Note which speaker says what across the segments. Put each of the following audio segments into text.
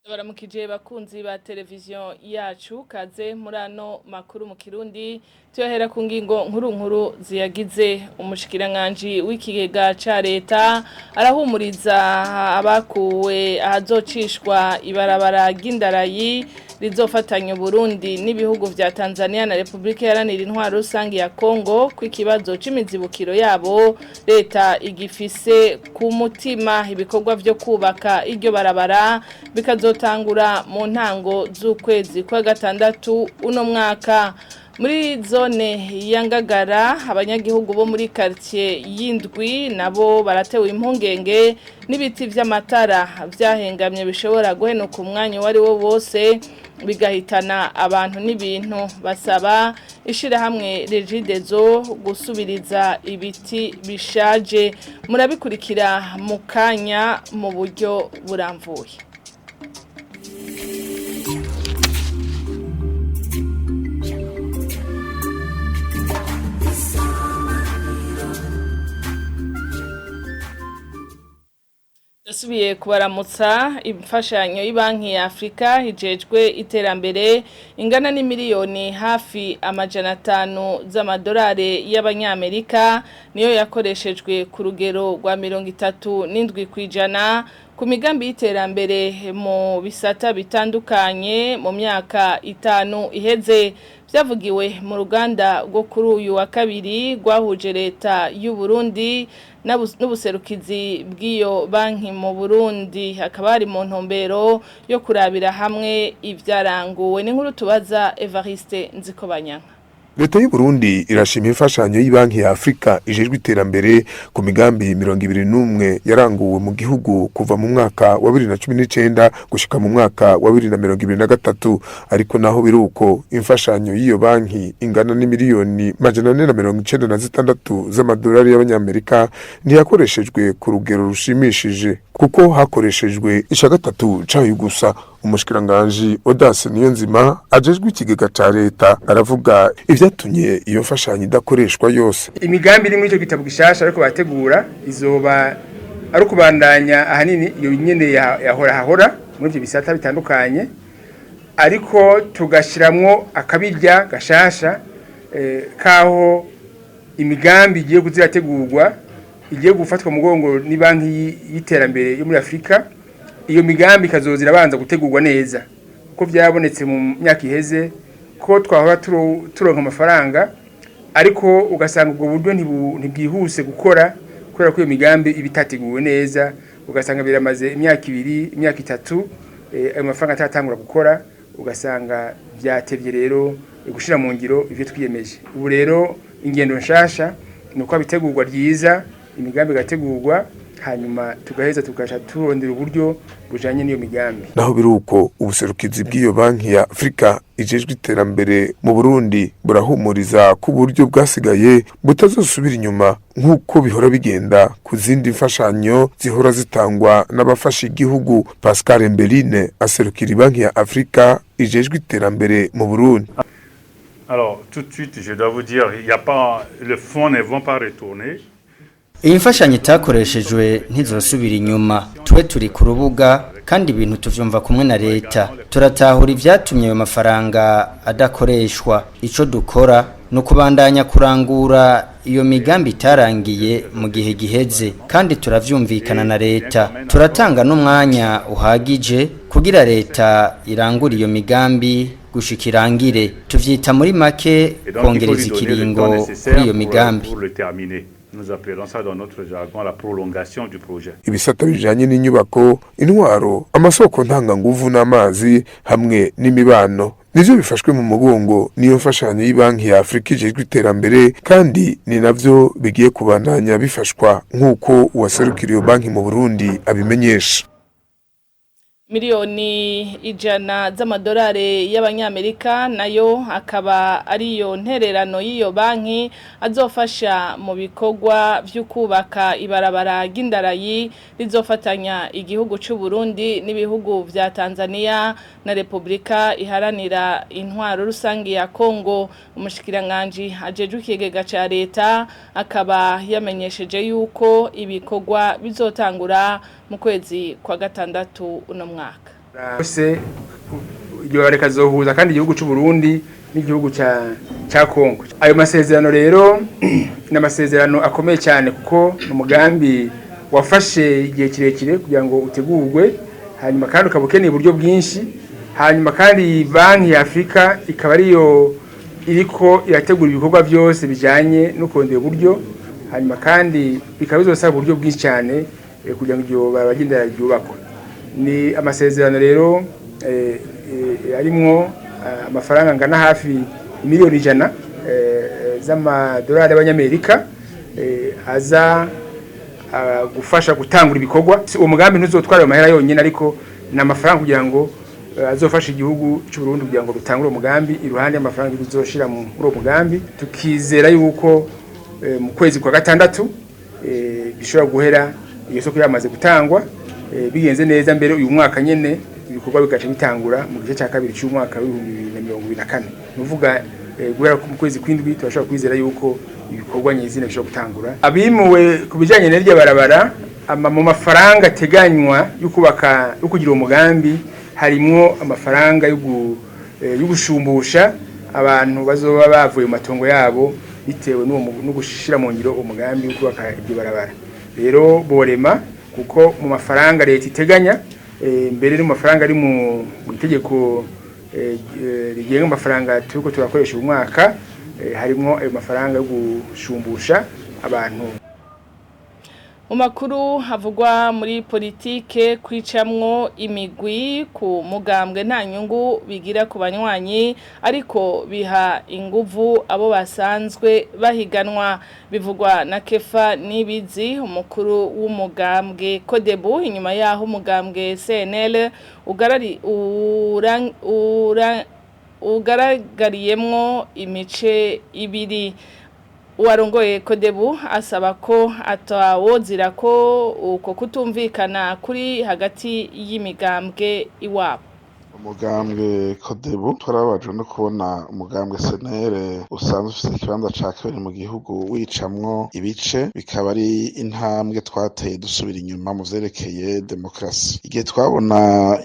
Speaker 1: Baramukije bakunzi ba televiziyo yacu kaze muri ano makuru mu Kirundi tuyohera ku ngingo nkuru nkuru ziyagize. Umushikiranganji w'ikigega ca leta arahumuriza abakuwe ahazocishwa ibarabara ry'indarayi rizofatanya Burundi n'ibihugu vya Tanzania na Republika Iharanira Intwaro Rusangi ya Kongo ku ikibazo c'imizibukiro yabo leta igifise ku mutima. Ibikorwa vyo kubaka iryo barabara bikazotangura mu ntango z'ukwezi kwa gatandatu uno mwaka. Muri zone ya Ngagara abanyagihugu bo muri quartier y'indwi nabo baratewe impungenge n'ibiti vy'amatara vyahengamye bishobora guhenuka umwanya wari wo wose bigahitana abantu n'ibintu. Basaba ishirahamwe Regideso gusubiriza ibiti bishaje. Murabikurikira mu kanya mu buryo buramvuye. Yasubiye kubaramutsa. Imfashanyo y'ibanki ya Afrika ijejwe iterambere ingana n'imiliyoni hafi 500 z'amadolari y'abanyamerika niyo yakoreshejwe ku rugero rwa 37% ku migambi y'iterambere mu bisata bitandukanye mu myaka 5 iheze. Byavugiwe mu ruganda rwo kuri uyu wa kabiri rwahuje leta y'u Burundi n'ubuserukizi bw'iyo banki mu Burundi, hakaba hari mu ntumbero yo kurabira hamwe ivyaranguwe. N'inkuru tubaza Evariste Nzikobanyanka.
Speaker 2: Leta y'u Burundi irashima imfashanyo y'ibanki ya Afrika ijejwe iterambere ku migambi 21 yaranguwe mu gihugu kuva mu mwaka wa 2019 gushika mu mwaka wa 2023. Ariko naho biruko imfashanyo y'iyo banki ingana n'imiliyoni 496 z'amadolari y'abanyamerika ntiyakoreshejwe ku rugero rushimishije kuko hakoreshejwe ica gatatu cayo gusa. Umushikiranganji Audace Niyonzima ajejwe ikigega ca leta aravuga ivyatumye iyo mfashanyo idakoreshwa yose.
Speaker 3: Imigambi iri muri ico gitabo gishasha ariko bategura izoba ari ukubandanya ahanini iyo nyene yahora hahora muri ivyo bisata bitandukanye, ariko tugashiramwo akabirya gashasha kaho imigambi igiye kuzirategurwa igiye gufatwa mu mugongo ni banki y'iterambere yo muri Afrika. Iyo migambi kazoza irabanza gutegurwa neza kuko byabonetse mu myaka iheze ko twahora turonka amafaranga ariko ugasanga ubwo buryo ntibwihuse gukora kubera ko iyo migambi iba itateguwe neza, ugasanga biramaze imyaka 2 imyaka 3 ayo mafaranga atatangura gukora, ugasanga byatevye rero gushira mu ngiro ivyo twiyemeje. Ubu rero ingendo nshasha ni uko bitegurwa ryiza, imigambi igategurwa hanyuma tugaheza tugasha turondera uburyo bujanye n'iyo migambi.
Speaker 2: Naho biruko ubuserukizi bw'iyo banki ya Afrika ijejwe iterambere mu Burundi burahumuriza ku buryo bwasigaye butazosubira inyuma nk'uko bihora bigenda ku zindi mfashanyo zihora zitangwa n'abafasha igihugu. Pascal Mbeline aserukira banki ya Afrika ijejwe iterambere mu Burundi.
Speaker 4: Alors tout de suite je dois vous dire il y a pas le fonds ne vont pas retourner.
Speaker 5: Iyi mfashanyo itakoreshejwe ntizosubira inyuma. Twe turi ku rubuga kandi ibintu tuvyumva kumwe na leta. Turatahura ivyatumye ayo mafaranga adakoreshwa. Ico dukora ni ukubandanya kurangura iyo migambi itarangiye mu gihe giheze, kandi turavyumvikana na leta. Turatanga n'umwanya uhagije kugira leta irangure iyo migambi gushika irangire. Tuvyita muri make kongereza ikiringo kuri iyo migambi.
Speaker 4: Nous appelons ça dans notre jargon la prolongation du projet.
Speaker 2: Ibisata bijanye n'inyubako, intwaro, amasoko ntanganguvu n'amazi hamwe n'imibano nivyo bifashwe mu mugongo niyo mfashanyo y'ibanki ya Afrika ijejwe iterambere, kandi ni navyo bigiye kubandanya bifashwa nk'uko uwaserukira iyo banki mu Burundi abimenyesha.
Speaker 1: Miliyoni 100 z'amadolari y'abanyamerika nayo akaba ariyo ntererano y'iyo banki azofasha mu bikorwa vyo kubaka ibarabara ry'indarayi rizofatanya igihugu c'u Burundi n'ibihugu vya Tanzania na Republika Iharanira Intwaro Rusangi ya Kongo. Umushikiranganji ajejwe ikigega ca leta akaba yamenyesheje yuko ibikorwa bizotangura mu kwezi kwa gatandatu uno mwaka.
Speaker 3: Bose iryo barabara rikazohuza kandi igihugu c'u Burundi n'igihugu ca Kongo. Ayo masezerano rero ni amasezerano akomeye cyane kuko ni umugambi wafashe igihe kirekire kugira ngo utegurwe, hanyuma kandi ukaba ukeneye uburyo bwinshi, hanyuma kandi banki ya Afurika ikaba ariyo iriko irategura ibikorwa byose bijanye no kurondera uburyo, hanyuma kandi bikaba bizosaba uburyo bwinshi cyane kugira ngo iryo barabara ry'indara ryubakwe. Ni amasezerano rero arimwo amafaranga angana hafi 100 miliyoni z'amadolari y'abanyamerika aza gufasha gutangura ibikorwa. Uwo mugambi ntuzotwara ayo mahera yonyine, ariko ni amafaranga kugira ngo azofasha igihugu cy'u Burundi kugira ngo rutangure umugambi, iruhande y'amafaranga izoshira muri uwo mugambi. Tukizera yuko mu kwezi kwa gatandatu bishobora guhera iyo soko yamaze gutangwa, bigenze neza mbere uyu mwaka nyene ibikorwa bigaca bitangura mu gice cya kabiri cy'umwaka w'2024. Nuvuga guhera mu kwezi kw'indwi turashobora kwizera yuko ibikorwa nyizina bishobora gutangura. Abimuwe ku bijanye n'iryo barabara, mu mafaranga ateganywa yo kubaka yo kugira uwo mugambi harimwo amafaranga yo gushumbusha abantu bazoba bavuye mu matongo yabo bitewe no gushira mu ngiro umugambi wo kubaka iryo barabara. Rero borema kuko mu mafaranga leta iteganya, mbere no mu mafaranga ari mu itegeko rigenga amafaranga turiko turakoresha uyu mwaka, harimwo ayo mafaranga yo gushumbusha abantu.
Speaker 1: Mu makuru havugwa muri politike, kwicamwo imigwi ku mugambwe nta nyungu bigira ku banywanyi, ariko biha inguvu abo basanzwe bahiganwa. Bivugwa na Kefa Nibizi, umukuru w'umugambwe Kodebu, inyuma yaho umugambwe CNL ugarari urang, urang, ugaragariyemwo imice ibiri. Uwarongoye Kodebu asaba ko atawozira ko uko kutumvikana kuri hagati y'imigambwe iwabo.
Speaker 6: Umugambwe Kodebu twarababajwe no kubona umugambwe Senere usanzwe ufise ikibanza ca kabiri mu gihugu wicamwo ibice, bikaba ari intambwe twateye dusubira inyuma mu vyerekeye demokarasi. Igihe twabona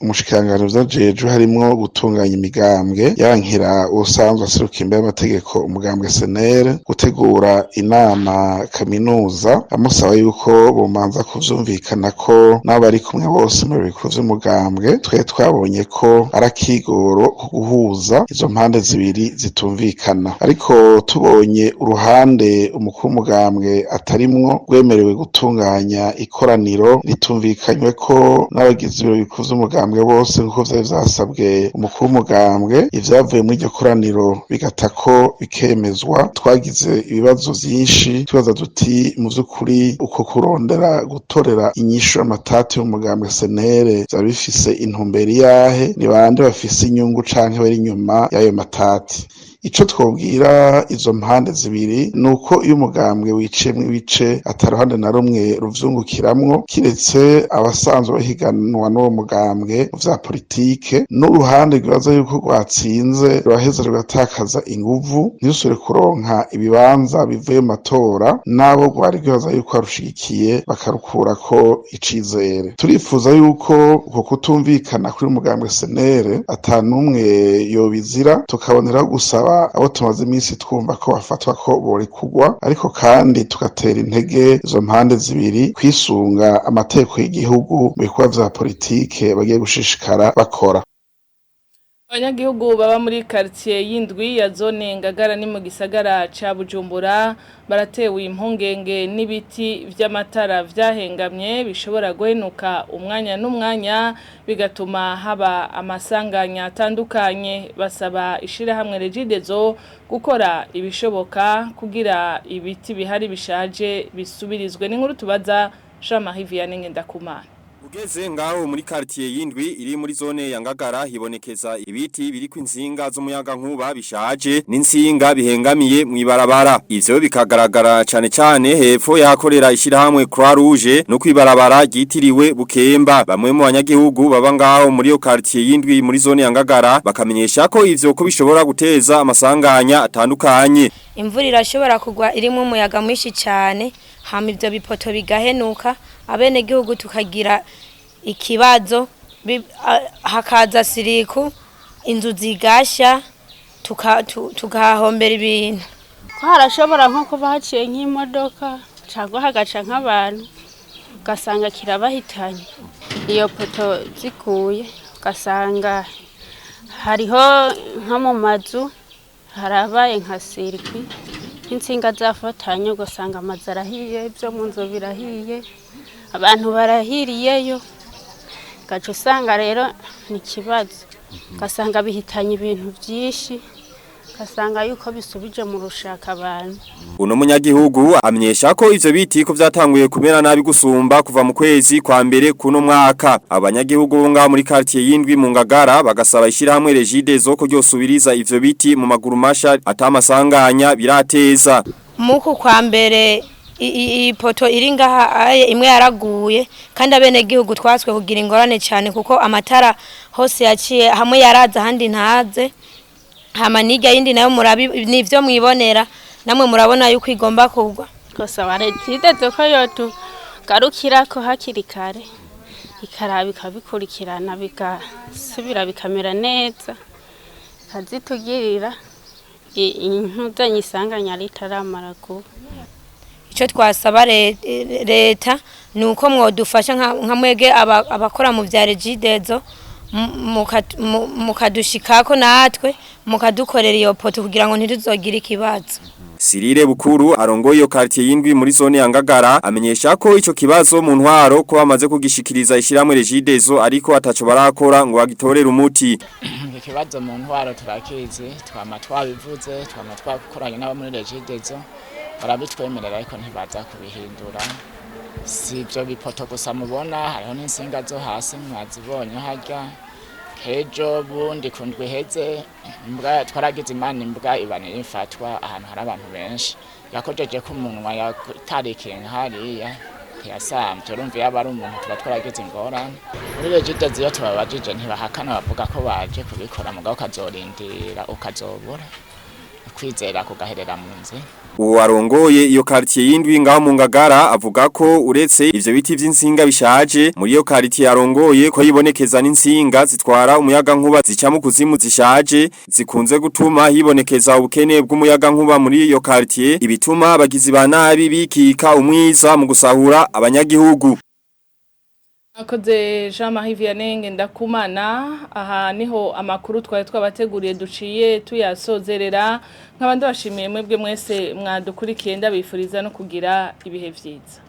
Speaker 6: umushikiranganji vyajejwe harimwo gutunganya imigambwe yankira usanzwe aseruka imbere y'amategeko umugambwe Senere gutegura inama kaminuza, amusaba yuko bomanza kuvyumvikana ko n'abo bari kumwe bose mu bikuru vy'umugambwe, twe twabonye ko ari akigoro ko guhuza izo mpande zibiri zitumvikana. Ariko tubonye uruhande umukuru w'umugambwe atarimwo rwemerewe gutunganya ikoraniro ritumvikanywe ko n'abagize ibiro bikuru vy'umugambwe bose nk'uko vyari vyasabwe umukuru w'umugambwe, ivyavuye muri iryo koraniro bigata ko bikemezwa, twagize ibibazo vyinshi tubaza duti: mu vy'ukuri uko kurondera gutorera inyishu amatati y'umugambwe Senere vyari bifise intumbero iyahe? Ni bande bafise inyungu canke bari inyuma y'ayo matati? Ico twobwira izo mpande zibiri nuko iyo umugambwe wiciyemwo ibice ataruhande na rumwe ruvyungukiramwo, kiretse abasanzwe bahiganwa n'uwo mugambwe mu vya politike, n'uruhande rwibaza yuko rwatsinze ruraheza rugatakaza inguvu, ntirusubire kuronka ibibanza bivuye mu matora, n'abo rwari rwibaza yuko barushigikiye bakarukurako icizere. Turifuza yuko uko kutumvikana kuri umugambwe Senere ata n'umwe yobizira, tukaboneraho gusaba abo tumaze iminsi twumva ko bafatwa ko borekurwa, ariko kandi tugatera intege izo mpande zibiri kwisunga amategeko y'igihugu mu bikorwa vya politike bagiye gushishikara bakora.
Speaker 1: Abanyagihugu baba muri quartier y'indwi ya zone Ngagara ni mu gisagara ca Bujumbura baratewe impungenge n'ibiti vy'amatara vyahengamye bishobora guhenuka umwanya n'umwanya, bigatuma haba amasanganya atandukanye. Basaba ishirahamwe Regideso gukora ibishoboka kugira ibiti bihari bishaje bisubirizwe. N'inkuru tubaza Jean Marie Vianney Ngendakumana.
Speaker 7: Ugeze ngaho muri quartier y'indwi iri muri zone ya Ngagara, hibonekeza ibiti biri kw'insinga z'umuyaga nkuba bishaje n'insinga bihengamiye mw'ibarabara. Ivyo bikagaragara cane cane hepfo yahakorera ishirahamwe Croix Rouge no kwibarabara ryitiriwe Bukemba. Bamwe mu banyagihugu baba ngaho muri yo quartier y'indwi muri zone ya Ngagara bakamenyesha ko ivyo ko bishobora guteza amasanganya atandukanye.
Speaker 8: Imvura irashobora kugwa irimo umuyaga mwinshi cyane, hama ibyo bipoto bigahenuka, abenegihugu tukagira ikibazo. Hakaza siriku, inzu zigasha, tukahombera ibintu.
Speaker 9: Ko harashobora nko kuba haciye nk'imodoka cyangwa hagaca nk'abantu, ugasanga kirabahitanye. Iyo poto zikuye, ugasanga hariho nko mu mazu harabaye nka sirikwi, nk'insinga zafatanye, ugasanga amazu arahiye, ibyo mu nzu birahiye, abantu barahiriyeyo, ugaca usanga rero ni ikibazo, ugasanga bihitanye ibintu byinshi, ugasanga yuko bisubije mu rushaka abantu.
Speaker 7: Uno munyagihugu amenyesha ko ivyo biti ko vyatanguye kumera nabi gusumba kuva mu kwezi kwa mbere kuno mwaka. Abanyagihugu bo ngaho muri quartier y'indwi mu Ngagara bagasaba ishirahamwe Regideso ko ryosubiriza ivyo biti mu maguru masha atamasanganya birateza.
Speaker 8: Muku kwa mbere ipoto iri ngaha aye imwe yaraguye, kandi abenegihugu twatswe kugira ingorane cyane, kuko amatara hose yaciye hamwe yaraza ahandi ntaze. Hama n'irya yindi nayo murabi nivyo mwibonera, namwe murabona yuko igomba kugwa.
Speaker 9: Gusaba Regideso ko yotugarukirako hakiri kare, ikaraba ikabikurikirana bigasubira bikamera neza, ikazitugirira intuzanyo isanganya ritaramara kuba.
Speaker 8: Icyo twasaba leta ni uko mwodufasha nka mwege abakora mu bya Regideso, mukadushikako natwe mukadukorera iyo poto kugira ngo ntituzogire ikibazo.
Speaker 7: Sirire Bukuru arongoye iyo quartier y'indwi muri zone ya Ngagara amenyesha ko ico kibazo mu ntwaro ko bamaze kugishikiriza ishiramwe Regideso, ariko ataco barakora ngo bagitorere umuti.
Speaker 10: Ikibazo mu ntwaro turakizi, twama twabivuze, twama twakoranye n'abo muri Regideso, barabitwemerera ariko ntibaza kubihindura. Si ibyo bipoto gusa mubona, hariho n'insinga zo hasi mwazibonye harya. Hejo bundi kundwi iheze imbwa twaragize imana, imbwa ibanira imfatwa ahantu hari abantu benshi, yakojeje ko umunwa yatarikiye hariya ntiyasamvye. Urumva iyo aba ari umuntu tuba twaragize ingorane. Muri Regideso iyo tubabajije ntibahakana, bavuga ko baje kubikora, mugabo ukazorindira ukazobura, kwizera kugaherera mu nzira.
Speaker 7: Uwo arongoye iyo quartier y'indwi ngaho mu Ngagara avuga ko uretse ivyo biti vy'insinga bishaje muri iyo quartier arongoye ko yibonekeza n'insinga zitwara umuyaga nkuba zica mu kuzimu zishaje, zikunze gutuma hibonekeza ubukene bw'umuyaga nkuba muri iyo quartier, ibituma abagizi ba nabi bikika umwiza mu gusahura abanyagihugu.
Speaker 1: Akoze Jean Marie Vianney Ndakumana. Aha niho amakuru twari twabateguriye duciye tuyasozerera, nk'abandi bashimiye mwebwe mwese mwadukurikiye, ndabifuriza no kugira ibihe vyiza.